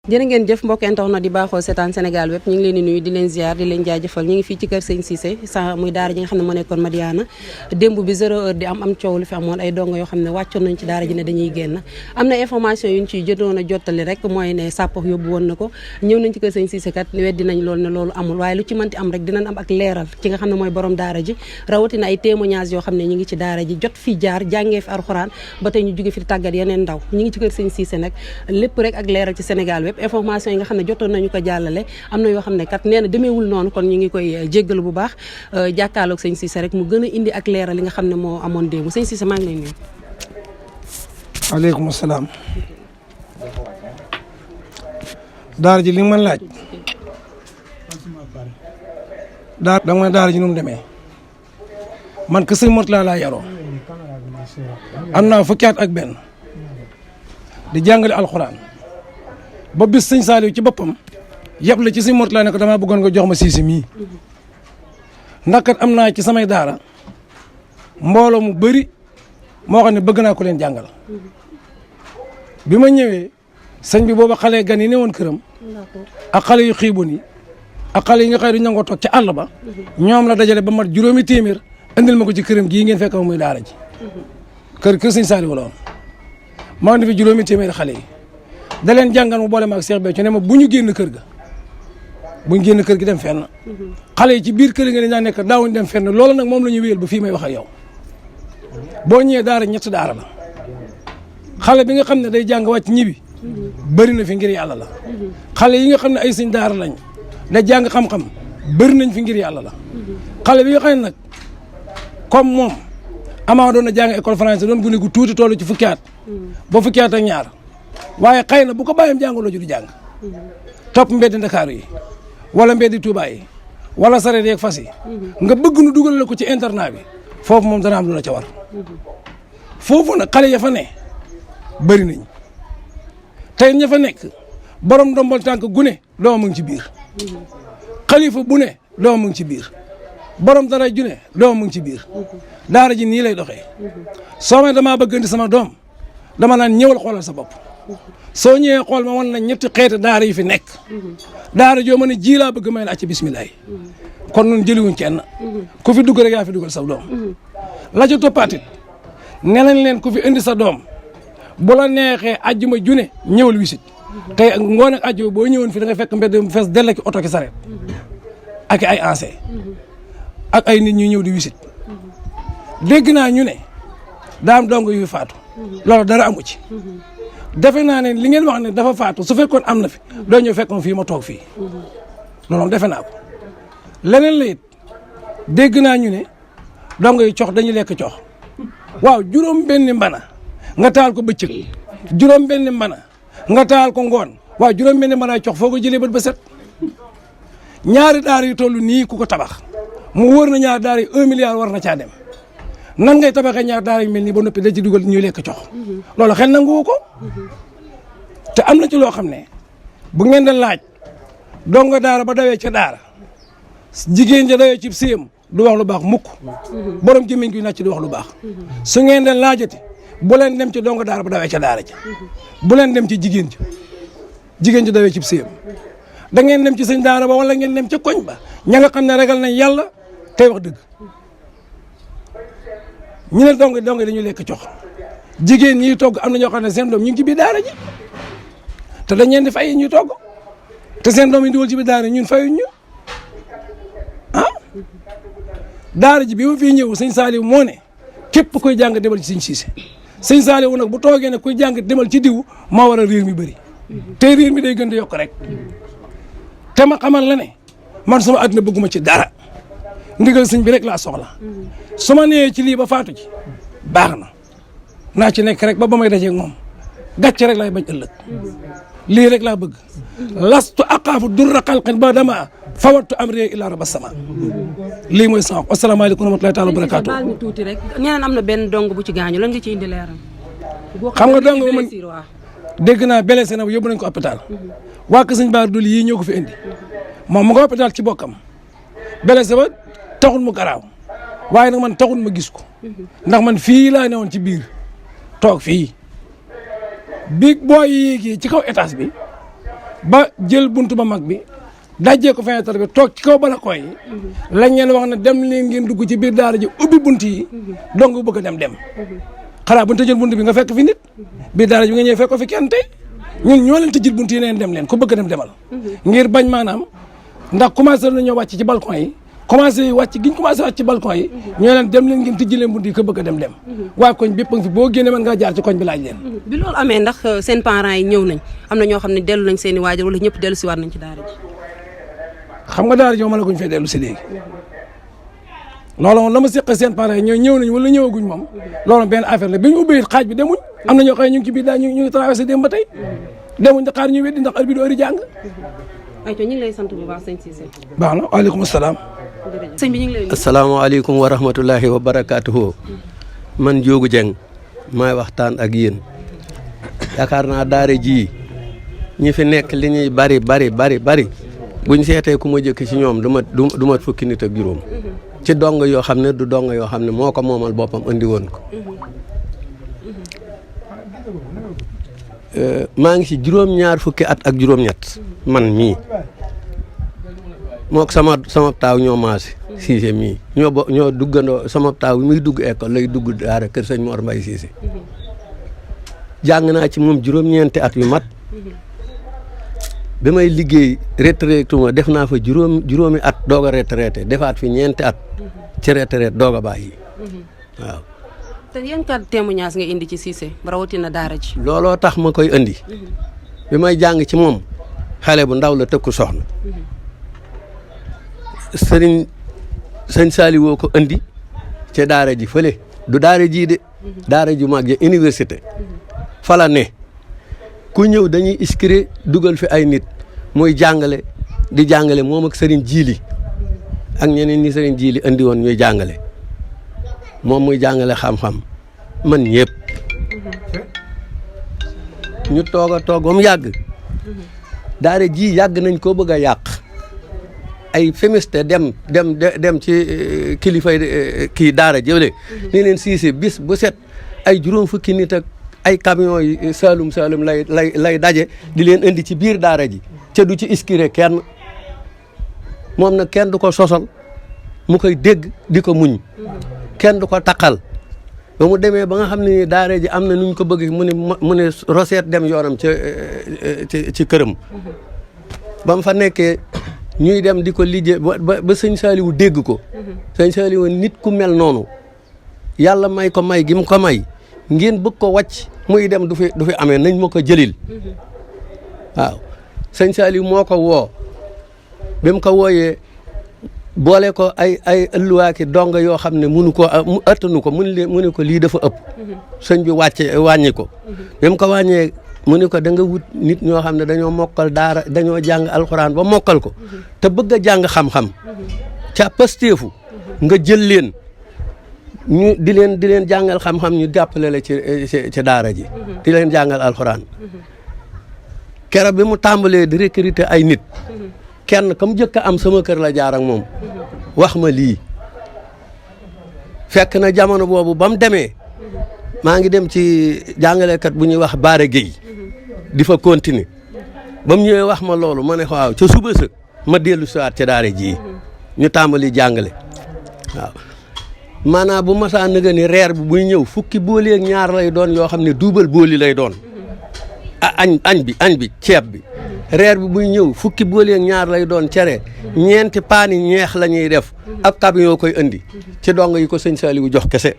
jërë ngeen jëf mbokk internet di baaxoo seetaan Sénégal web ñu ngi leen di nuyu di leen ziar di leen jaajëfal ñu ngi fii ci kër Sëñ Cissé sa muy daara ji nga xam ne moo nekkoon Madiana démb bi 0 heure di am coow lu fi amoon ay dongo yoo xam ne wàccoon nañ ci daara ji ne dañuy génn am na information yu ñu ciy jotoon a jottali rek mooy ne sàppo yóbbu woon na ko ñëw nañ ci kër Sëñ Cissé kat weddi nañ loolu ne loolu amul waaye lu ci mënti am rek dinañ am ak leeral ci nga xam ne mooy borom daara ji rawatina ay témoignage yoo xam ne ñu ngi ci daara ji jot fi jaar jàngee fi alxuraan ba tey ñu jóge fi tàggat yeneen ndaw ñu ngi ci kër Sëñ Cissé nag lépp rek ak leeral ci Sénégal web information yi nga xam ne jotoon nañu ko jàllale am na yoo xam ne kat nee na demeewul noonu kon ñu ngi koy jéggalu bu baax jàkkaarloog Sëñ Cissé rek mu gën a indi ak leeral li nga xam ne moo amoon démb Sëñ Cissé maa ngi lay nuyu. waaleykum salaam. daara ji li nga ma laaj. da nga ma daara ji nu mu demee. man que sëñ Murtala laa yaroo. am naa fukki at ak benn. di jàngale alxuraan. ba bis sëñ Saliou ci boppam yëpp la ci sëñ Murtala ne ko damaa bëggoon nga jox ma Cissé mii ndax kat am naa ci samay daara mbooloo mu bëri moo xam ne bëgg naa ko leen jàngal bi ma ñëwee sëñ bi booba xale gan yi ne woon këram ak xale yu xiiboon yi ak xale yi nga xëy du nangoo toog ci àll ba ñoom la dajale ba mat juróomi téeméer indil ma ko ci këram gii ngeen fekk ma muy daara ji kër sëñ Saliou la woon maa indi fi juróomi téeméer xale yi da leen jàngal mu boole ma ak Cheikh Béthio ne ma bu ñu génn kër ga bu ñu génn kër gi dem fenn xale yi ci biir kër gi dañaa nekk daawuñu dem fenn loolu nag moom la ñu wéyal ba fii may wax ak yow boo ñëwee daara ñetti daara la xale bi nga xam ne day jàng wàcc ñibi bëri na fi ngir yàlla la xale yi nga xam ne ay sëñ daara lañ da jàng xam-xam bëri nañ fi ngir yàlla la xale bi nga xam ne nag comme moom amaa doon na jàng école français doon gune gu tuuti toll ci fukki at ba fukki at ak ñaar waaye xëy na bu ko bàyyam jàngaloo ju du jàng topp mbeddi Ndakaaru yi wala mbeddi Touba yi wala sareet yeeg fas yi nga bëgg nu dugal la ko ci internat bi foofu moom dana am lu la ca war foofu nag xale ya fa ne bëri nañ tey ña fa nekk borom ndombal tànk gune doomam mu ngi ci biir xalifa bu ne doomam mu ngi ci biir borom dara ju ne doomam mu ngi ci biir daara ji nii lay doxee soo ma damaa bëgg indi sama doom dama naan ñëwal xoolal sa bopp soo ñëwee xool ma wan na ñetti xeeti daara yi fi nekk daara joo mën a ji laa bëgg may la ci bisimilah kon nun jëliwuñ kenn ku fi dugg rek yaa fi dugal sa doom la ca toppaatit ne nañ leen ku fi indi sa doom bu la neexee ajjuma june ñëwal wisit tey ngoon ak ajjuma boo ñëwoon fi da nga fekk mbedd mu fees dell ki oto ki sareet ak ay anse ak ay nit ñu ñëw di wisit dégg naa ñu ne daam dong yu faatu loolu dara amu ci defe naa ne li ngeen wax ne dafa faatu su fekkoon am na fi doo ñëw fekkoon fii ma toog fii loolu defe naa ko leneen la it dégg naa ñu ne dong yi cox dañuy lekk cox waaw juróom benni mbana nga taal ko bëccëg juróom benni mbana nga taal ko ngoon waaw juróom benni mbana cox foo ko jëlee bët ba set ñaari daara yu toll nii ku ko tabax mu wóor na ñaari daara yi 1 milliard war na caa dem nan ngay tabaxee ñaar daara yu mel nii ba noppi da ci dugal ñuy lekk cox loolu xel nanguwu ko te am na ci loo xam ne bu ngeen da laaj donga daara ba dawee ca daara jigéen ja dawee ci séyam du wax lu baax mukk borom jëmmiñ gi nàcc du wax lu baax su ngeen da laajati bu leen dem ci donga daara ba dawee ca daara ja bu leen dem ci jigéen ja dawee ci séyam da ngeen dem ci sëñ daara ba wala ngeen dem ca koñ ba ña nga xam ne ragal nañ yàlla tey wax dëgg ñu ne dong dañuy lekk cox jigéen ñiy togg am na ñoo xam ne seen doom ñu ngi ci biir daara ji te dañ leen di fay ñuy togg te seen doom yi dugal ci biir daara ñun fayuñ ñu daara ji bi ma fii ñëw sëñ Saliou moo ne képp koy jàng demal ci sëñ Cissé sëñ Saliou nag bu toogee ne kuy jàng demal ci diw maa war a réer mi bëri te réer mi day gën di yokk rek te ma xamal la ne man sama àdduna bëgguma ci dara ndigal sëñ bi rek laa soxla su ma nee ci lii ba faatu ci baax na naa ci nekk rek ba may dajeeg moom gàcce rek laay bañ ëllëg lii rek laa bëgg lastu aqaafu durra xalqin ba dama fawattu amri ila rabas sama lii mooy sama asalaamaaleykum wa rahmatulahi taala wa barakaatu. baal ñu tuuti rek ñeneen am na benn dong bu ci gaañu lan nga ci indi leeram. xam nga dong man dégg naa blessé na yóbbu nañ ko hôpital waa Kër Sëñ Bara Dolly yii ñoo ko fi indi moom mu nga hôpital ci bokkam blessé ba taxul mu garaaw waaye nag man taxul ma gis ko ndax man fii laa newoon ci biir toog fii bi booy yéegee ci kaw étage bi ba jël buntu ba mag bi dajjee ko fenêtre bi toog ci kaw balcon yi lañ leen wax ne dem leen ngeen dugg ci biir daara ji ubbi bunt yi donc bëgg a dem xanaa bu ñu tëjee bunt bi nga fekk fi nit biir daara ji bi nga ñëw fekk ko fi kenn tey ñun ñoo leen tëjil bunt yi leen dem leen ku bëgg a dem demal ngir bañ maanaam ndax commencé nañoo wàcc ci balcon yi commencé wàcc ci balcon yi ñoo leen dem leen ngeen tëjji leen bunt yi ku bëgg a dem waa koñ bépp nga fi boo génnee mën ngaa jaar ci koñ bi laaj leen bi loolu amee ndax seen parents yi ñëw nañ am na ñoo xam ne dellu nañ seen i waajur wala ñëpp dellu si waat nañ ci daara ji xam nga daara ji moom la guñ fee dellu si léegi loolu moom la ma seqee seen parents yi ñoo ñëw nañ wala ñëwaguñ moom loolu benn affaire la bi ñu ubbee xaaj bi demuñ am na ñoo xam ne ñu ngi ci biir daal ñu ngi traversé dem ba tey demuñ di xaar ñu weddi ndax heure bi du heure jàng ayca ñu ngi lay sant bu baax sëñ Cissé. baax na waaleykum salaam. sëñ bi ñu ngi lay. asalaamaaleykum wa rahmatullahi wa barakaatuhu. man Ndiogou Dieng maay waxtaan ak yéen yaakaar naa daara ji ñi fi nekk li ñuy bari buñ seetee ku ma jëkk ci ñoom du mat fukki nit ak juróom. ci dong yoo xam ne du dong yoo xam ne moo ko moomal boppam andi woon ko. maa ngi ci juróom-ñaar fukki at ak juróom-ñett man mii mook sama taaw ñoo maase Cissé mii ñoo duggandoo sama taaw muy dugg école lay dugg daara kër sëñ Mor Mbaye Cissé jàng naa ci moom juróom-ñeenti at yu mat bi may liggéey retraité ma def naa fa juróomi at doog a retraité defaat fi ñeenti at ci retraité doog a bàyyi waaw. te yan kàddu témoignage nga indi ci Cissé rawatina daara ji. looloo tax ma koy indi bi may jàng ci moom xale bu ndaw la tëkku soxna sëñ Saliou woo ko indi ca daara ji fële du daara jii de daara ju mag ja université fala ne ku ñëw dañuy inscrire dugal fi ay nit muy jàngale di jàngale moom ak sëriñ Jiili ak ñeneen ñi sëriñ Jiili indi woon ñuy jàngale moom muy jàngale xam-xam man ñëpp ñu toog ba mu yàgg daara ji yàgg nañ koo bëgg a yàq ay fémiste dem ci kilifay kii daara jële ni leen Cissé bis bu set ay juróom fukki nit ak ay camion yi Saalum lay daje di leen indi ci biir daara ji ca du ci inscrire kenn moom nag kenn du ko sosal mu koy dégg di ko muñ kenn du ko taqal ba mu demee ba nga xam ne daara ji am na nuñ ko bëgg mu ne Rosette dem yoonam ci këram ba mu fa nekkee ñuy dem di ko liggéey ba sëñ Saliou dégg ko sëñ Saliou nit ku mel noonu yàlla may ko may gi mu ko may ngeen bëgg ko wàcc muy dem du fi amee nañ ma ko jëlil waaw sëñ Saliou moo ko woo bi mu ko wooyee boole ko ay ëlluwaaki donga yoo xam ne munu ko mu ëttanu ko mu ne ko lii dafa ëpp sëñ bi wàññi ko bi mu ko wàññee mu ne ko da nga wut nit ñoo xam ne dañoo mokkal daara dañoo jàng alxuraan ba mokkal ko te bëgg a jàng xam-xam ca pasteefu nga jël leen ñu di leen jàngal xam-xam ñu jàppale la ci daara ji di leen jàngal alxuraan keroog bi mu tàmbalee di recruter ay nit kenn kam jëkk a am sama kër la jaar ak moom wax ma lii fekk na jamono boobu ba mu demee maa ngi dem ci jàngalekat bu ñuy wax Baara Gueye di fa continuer ba mu ñëwee wax ma loolu ma ne waaw ca suba sa ma dellu siwaat ca daara ji ñu tàmbali jàngale waaw maanaam bu masaa nëga ni reer bi buy ñëw fukki booli ak ñaar lay doon yoo xam ne duubal booli lay doon añ bi ceeb bi reer bi buy ñëw fukki booli ak ñaar lay doon cere ñeenti paani ñeex la ñuy def ak camion koy indi ci dong yi ko sëñ Saliou jox kese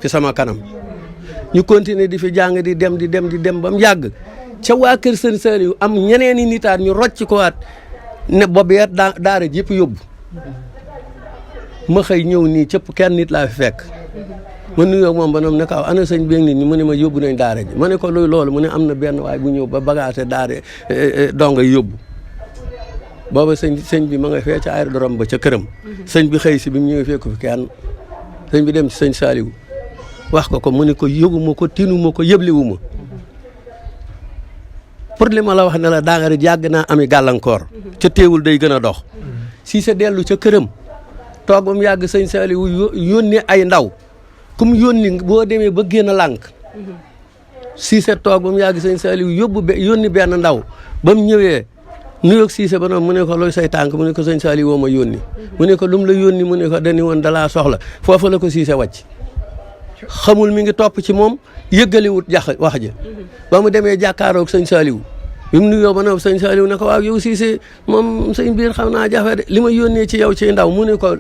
ci sama kanam ñu continuer di fi jàng di dem ba mu yàgg ca waa kër sëñ Saliou am ñeneen i nitaat ñu rocc ko waat ne boobu yet daara yëpp yóbbu ma xëy ñëw nii cëpp kenn nit laa fi fekk ma nuyoo moom ba noonu ne ko ana sëñ beeg nit ñi mu ne ma yóbbu nañ daara ji ma ne ko luy loolu mu ne am na benn waay bu ñëw ba bagaate daara donga yóbbu booba sëñ bi ma nga fee ca aérodrome ba ca këram sëñ bi xëy si bi mu ñëwee fekk fi kenn sëñ bi dem ci sëñ Saliou wax ko mu ne ko yëguma ko tinuma ko yëbliwuma pour li ma la wax ne la daara yàgg naa ami gàllankoor ca teewul day gën a dox si sa dellu ca këram toog ba mu yàgg sëñ Saliou yónni ay ndaw comme yónni boo demee ba génn lànk Cissé toog ba mu yàgg sëñ Saliou yónni benn ndaw ba mu ñëwee nuyoog Cissé ba noonu mu ne ko looy say tànk mu ne ko sëñ Saliou woo ma yónni mu ne ko lum la yónni mu ne ko dañu woon dalaa soxla foofu la ko Cissé wàcc xamul mi ngi topp ci moom yëggaliwut wax ji ba mu demee jàkkaaroog sëñ Saliou bi mu nuyoo ba noonu sëñ Saliou ne ko waaw yow Cissé moom sëñ biir xam naa jafe de li ma yónnee ci yow ci ndaw mu ne ko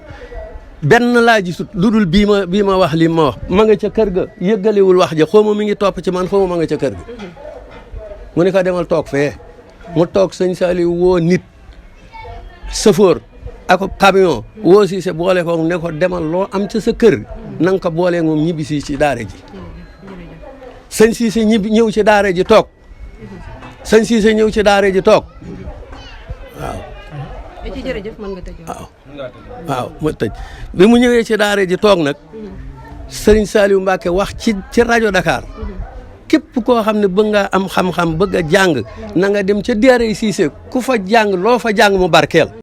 benn laa gisut lu dul bii ma wax li ma wax ma nga ca kër ga yëggaliwul wax ja xaw ma mi ngi topp ci man xaw ma nga ca kër ga mu ne ko demal toog fee mu toog sëñ Saliou woo nit chauffeur ak camion woo Cissé boole ko ne ko demal loo am ca sa kër na nga ko boolee moom ñibbi si ci daara ji sëñ Cissé ñëw ci daara ji toog sëñ Cissé ñëw ci daara ji toog waaw. jërëjëf mën nga tëj. waaw ma tëj bi mu ñëwee ci daara ji toog nag Serigne Saliou Mbacké wax ci rajo Dakar képp koo xam ne bëgg nga am xam-xam bëgg a jàng na nga dem ca daara Cissé ku fa jàng loo fa jàng mu barkeel.